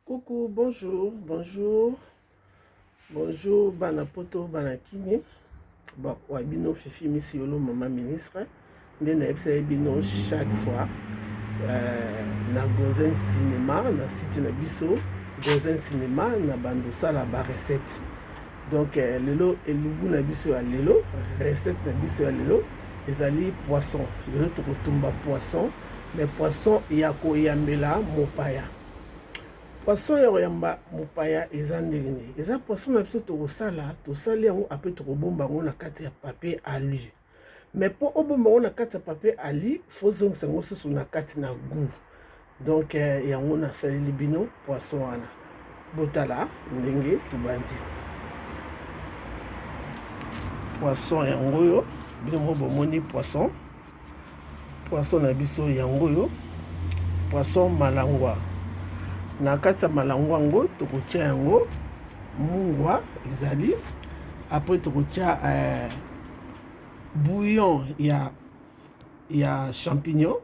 Coucou, bonjour, bonjour, bonjour, bana poto, bana kini. Bon, wa bino Fifi Miss Yolo, maman ministre. Nde nayebisa ye bino chaque fois na Gozen Cinéma, na site na biso Gozen Cinéma, na bando sala ba recette. Donc lelo elubu na biso ya lelo, recette na biso ya lelo ezali poisson. Lelo tokotumba poisson, mais poisson ya koyambela mopaya. Poisson ya koyamba mopaya eza ndenge nini? Eza poisson na biso tokosala, tosali yango apres tokobomba yango na kati ya papier alu. Mais mpo obomba yango na kati ya papier alu, faut ozongisa yango susu na kati na goût. Donc yango nasaleli bino poisson wana. Botala ndenge tobandi poisson yango oyo, bino mo bomoni poisson. Poisson na biso yango oyo, poisson malangwa. Na kati ya malangwa yango tokotia yango mungwa ezali, apres tokotia bouillon ya champignon.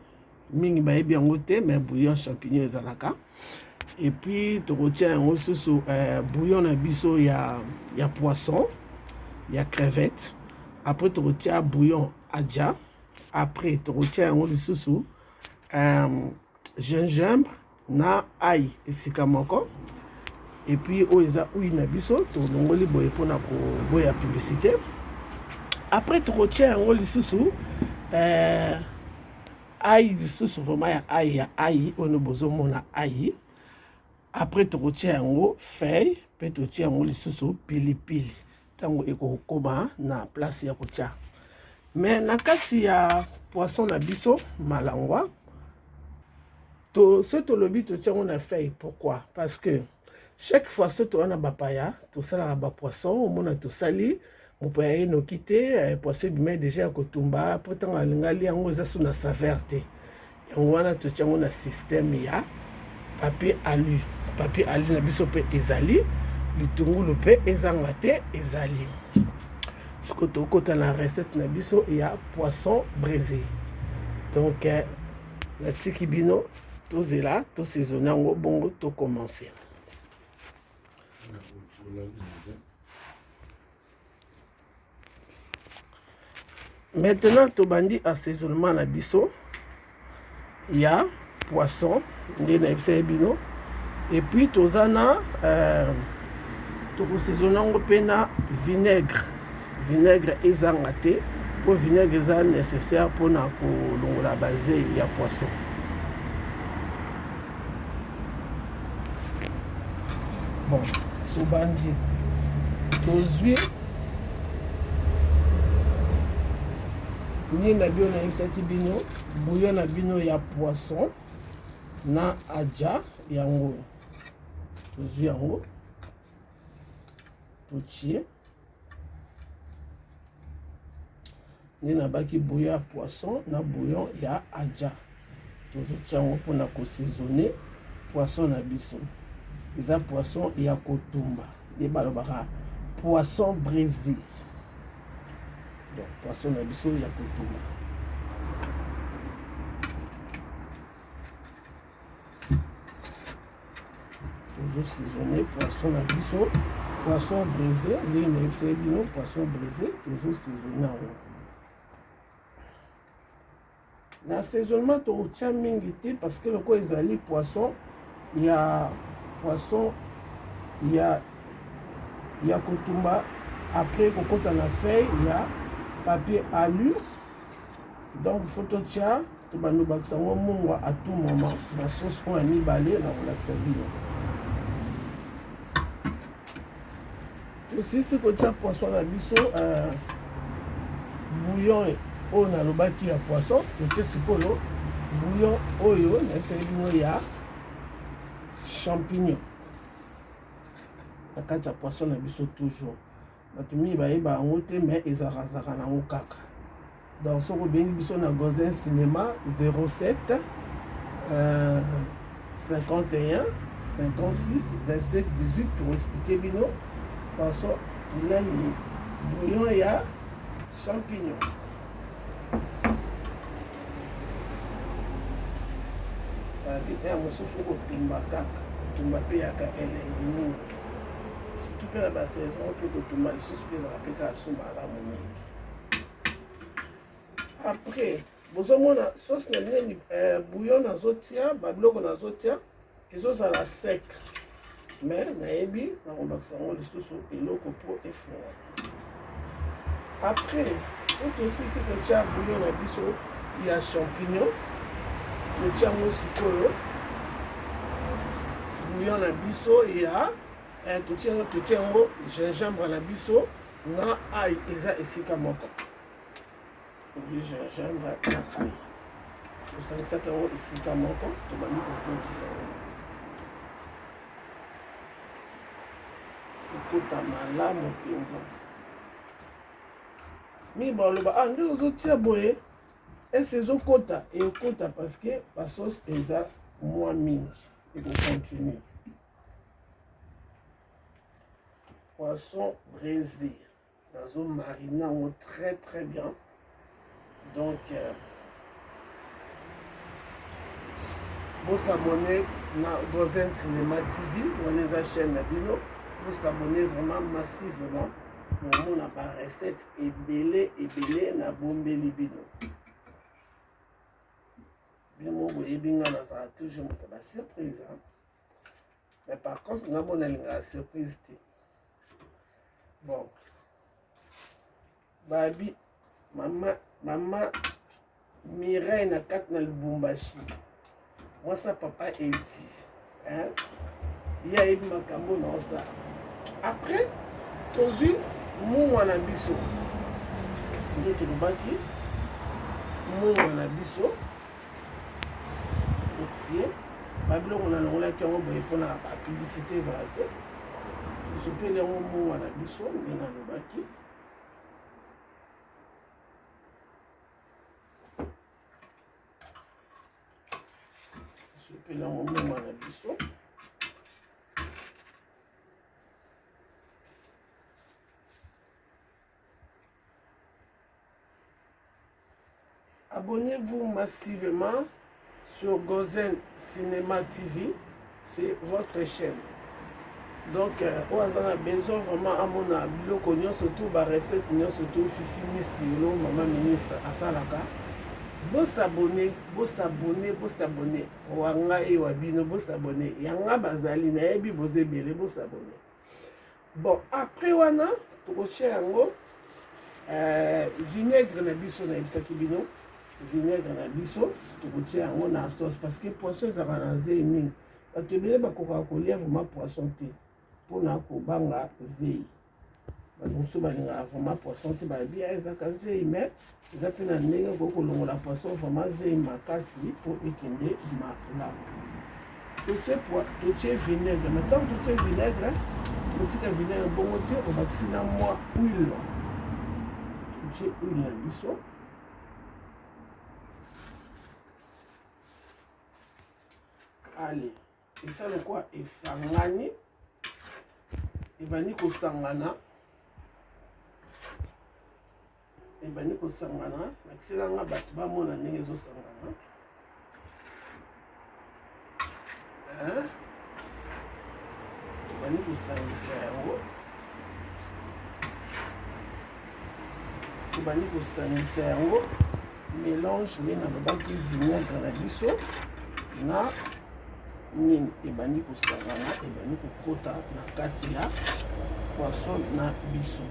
Mingi bayebi yango te, mais bouillon champignon ezalaka. Et puis tokotia yango lisusu bouillon na biso ya poisson ya crevette. Après tokotia bouillon adja. Après tokotia yango lisusu gingembre na ail esika moko. Et puis oyo eza huile na biso tolongoli boye mpona koboya publicité. Après tokotia yango lisusu ail lisusu vraiment ya ail, ya ail oyo bozomona ail. Après tokotia yango feuille, pe totia yango lisusu pilipili ntango ekokoma na place ya kotia. Mais na kati ya poisson na biso malangwa, to so tolobi totia yango na feuille. Pourquoi? Parce que chaque fois so toza na bapaya, tosalaka ba poisson, omona tosali mopaya ye noki te, poisson ebima déjà ya kotumba, po ntango alingali yango eza so na saveur te. Yango wana totia yango na système ya papier alu. Papier alu na biso mpe ezali, litungulu mpe ezanga te ezali. Sikoyo tokota na recette na biso ya poisson braisé. Donc natiki bino tozela tosaisonne yango bongo tocommence. Maintenant tobandi assaisonnement na biso ya poisson nde nayebisaki bino. Et puis toza na tokosaisonne yango mpe na vinaigre. Vinaigre ezanga te, mpo vinaigre eza nécessaire mpona kolongola bazei ya poisson. Bon, tobandi, tozwi nini na bino nayebisaki bino, bouillon na bino ya poisson na adja. Yango tozwi yango totie nde nabaki bouillon ya poisson na bouillon ya adja. Tozotia yango mpona kosaisonne poisson na biso. Eza poisson ya kotumba nde balobaka poisson braisé. Donc poisson na biso ya kotumba. Tozosaisonne poisson na biso, poisson braisé ndenge nayebisaki bino, poisson braisé tozosaisonne yango. Na assaisonnement tokotia mingi te, parce que lokola ezali poisson ya kotumba, après kokota na feuille ya papier alu. Donc faut totia, tobanda obakisa yango mungwa à tout moment. Na sauce oyo ya mibale na kolakisa bino, tosisi kotia poisson na biso, bouillon oyo nalobaki ya poisson. Totie sikoyo bouillon oyo nayebisaki bino ya champignon na kati ya poisson na biso. Toujours bato mingi bayeba yango te, mais ezalakazalaka nango kaka. Donc soki obengi biso na Gozen Cinéma 07 51 56 27 18, tokoexpliquer bino poisson nani, bouillon ya champignon. Babi mosusu kotumba kaka. Kotumba mpe yaka elengi mingi, surtout mpe na basaison mpe kotumba lisusu mpe ezalaka mpe kaka so malamu mingi. Après bozomona sauce na nini, eh, bouillon nazotia, babiloko nazotia ezozala sec, mais nayebi nakobakisa yango lisusu eloko mpo efungwama. Après so tosisi kotya bouillon na biso ya champignon, totya yango sikoyo bouillon na biso ya eh, totya yango gingembre na biso na ail eza esika moko. Ozwi gingembre na ail, tosangisaki yango esika moko, tobandi kokotisa yango ekota malamu mpenza. Mingi baloba ah, nde ozotia boye ese ezokota, ekota parce que basauce eza mwa mingi, ekocontinue. Poisson braisé nazo marine yango très très bien. Donc bosabonne na Gozen Cinema TV, wana eza chaîne na bino. Bosabonne vraiment massivement, bomona ba recette ebele ebele na bombeli bino. Bino boyebi nga nazala toujours moto ba surprise, hein? Mais par contre nga mona alingaka surprise te. Bon, babi mama mama Mireille na kati na Lubumbashi, mwasi ya papa Edi, hein? Ye ayebi makambo na osala. Après tozwi mungwa na biso, nde tolobaki mungwa na biso totie babiloko nalongolaki yango boye mpona bapublicité ezala te. Tosopeli yango mungwa na biso nde nalobaki. Tosopeli yango mungwa na biso. Abonnez-vous massivement sur Gozen Cinéma TV, c'est votre chaîne. Donc, oyo aza na besoin vraiment amona biloko nyonso tu, ba recette nyonso tu Fifi Misiolo, mama ministre asalaka. Bosabone, bosabone, bosabone. Wa ngai wa bino, bosabone. Yanga bazali nayebi boza ebele, bosabone. Bon, après wana tokotia yango vinaigre na biso. Nayebisaki bino vinaigre na biso tokotia yango na sauce, parce que poisson ezalaka na zei mingi. Bato ebele bakokaka kolia vraiment poisson te mpona kobanga zei. Bato mosusu balingaka vraiment poisson te, balobi ezaka zei, mais eza mpe na ndenge okoki kolongola poisson vraiment zei makasi mpo ekende malamu. Totie vinaigre, mais ntango totie vinaigre, totika vinaigre bongo te, obakisi na mwa huile. Totie huile na biso. Ale eza lokola esangani, ebandi kosangana, ebandi kosangana. Nakiselanga bato bamona ndenge ezosangana. Tobandi kosangisa yango, tobandi kosangisa yango mélange nde nalobaki, vinaigre na biso na nini ebandi kosangana, ebandi kokota na kati ya poisson na biso.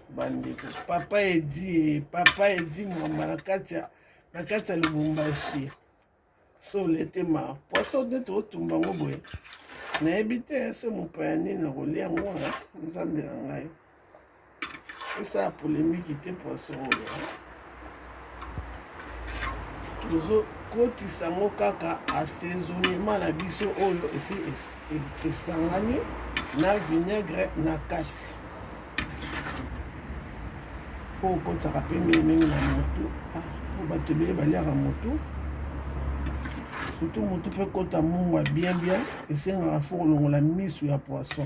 Bandeko, papa Edi, papa Edi Mwamba na kati ya Lubumbashi, sole te ma poisson nde tootumba yango boye. Nayebi te se mopaya nini nakolia yango. Nzambe na ngai, esala polémique te. Poisson oyo tozokotisa yango kaka assaisonnement na biso oyo esi esangani na vinaigre na kati. Faut okotisaka mpe mingimingi na motu, po bato ebele baliaka motu, surtout motu mpe kota mungwa bien bien. Esengaka faut kolongola misu ya poisson.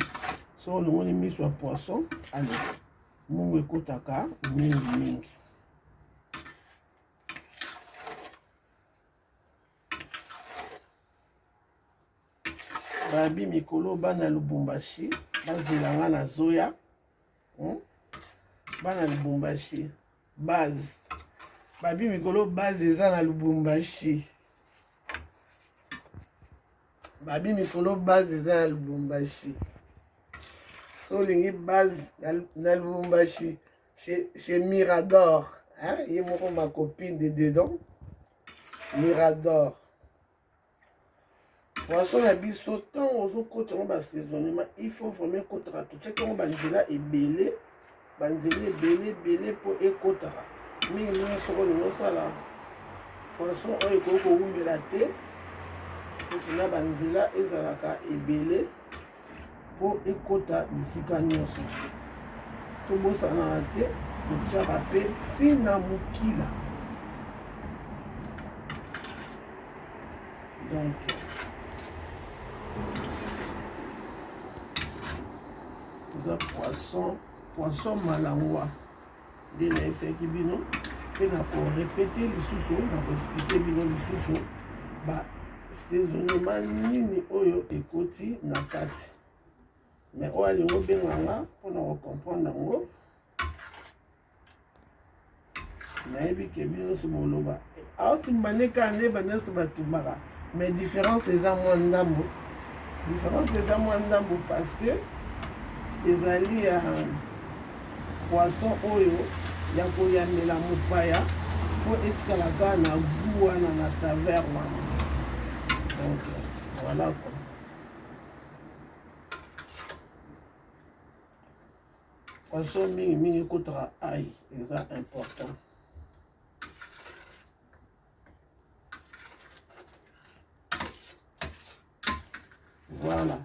So olongoli misu ya poisson, ale mungwa ekotaka mingi mingi. Babi mikolo bana Lubumbashi bazela nga nazoya. Bana Lubumbashi base. Babi mikolo base eza na Lubumbashi. Babi mikolo base eza na Lubumbashi. So olingi base na Lubumbashi chez Mirador, hein? Ye moko ma copine de dedans. Mirador. Poisson na biso ntango ozokota yango basaisonnement, il faut vraiment ekotaka. Totiaki yango banzela ebele, banzela ebele ebele mpo ekotaka mingi mingi. Soko olingi osala poisson oyo ekoki kowumela te, soki na banzela ezalaka ebele mpo ekota bisika nyonso. Tobosanaka te kotiaka mpe ntina mokila. Donc eza poisson malangwa nde nayebisaki bino, mpe na korepete lisusu, na koexplike bino lisusu ba saisonnement nini oyo ekoti na kati. Mais oyo alingi obenganga mpona kocomprendre yango, nayebi ke bino nyonso boloba aotumba nde kaka nde banyonso batumbaka, mais différence eza mwa ndambo, différence eza mwa ndambo, parce que ezali ya poisson oyo ya koyambela mopaya mpo etikala kaka na goût wana, na saveur wana. Donc voilà quoi. Poisson mingi mingi ekotaka ail, eza important. Voilà,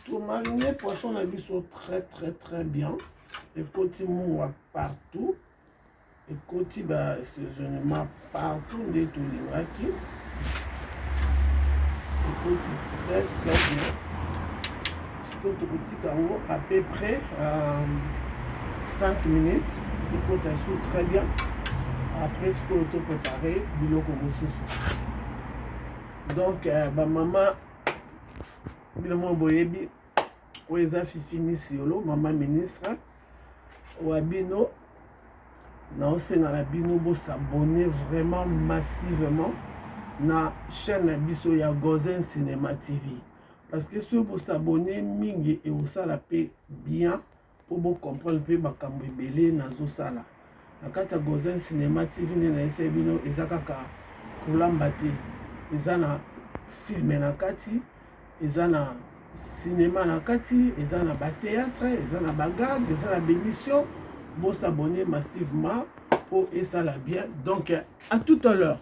tomarine poisson na biso très très très bien. Ekoti mungwa partout, ekoti ba assaisonnement partout nde tolingaki. Ekoti très très bien. Sikoyo tokotika yango à peu près 5 minutes, ekota su très bien. Après sikoyo toprépare biloko mosusu. Donc bamama, bino moko boyebi, oyo eza Fifi Misiolo, mama ministre wa bino. Naosenga na bino bosabone vraiment massivement na chaîne na biso ya Gozen Cinema TV, parce que soki bosabone mingi, ekosala mpe bien mpo bocomprendre mpe makambo ebele nazosala na kati ya Gozen Cinema TV. Nde nayesai bino, eza kaka kolamba te, eza na film na kati, eza na cinéma na kati, eza na bathéâtre, eza na bagag, eza na bémission. Bosabone massivement mpo esala bien. Donc à tout à l'heure.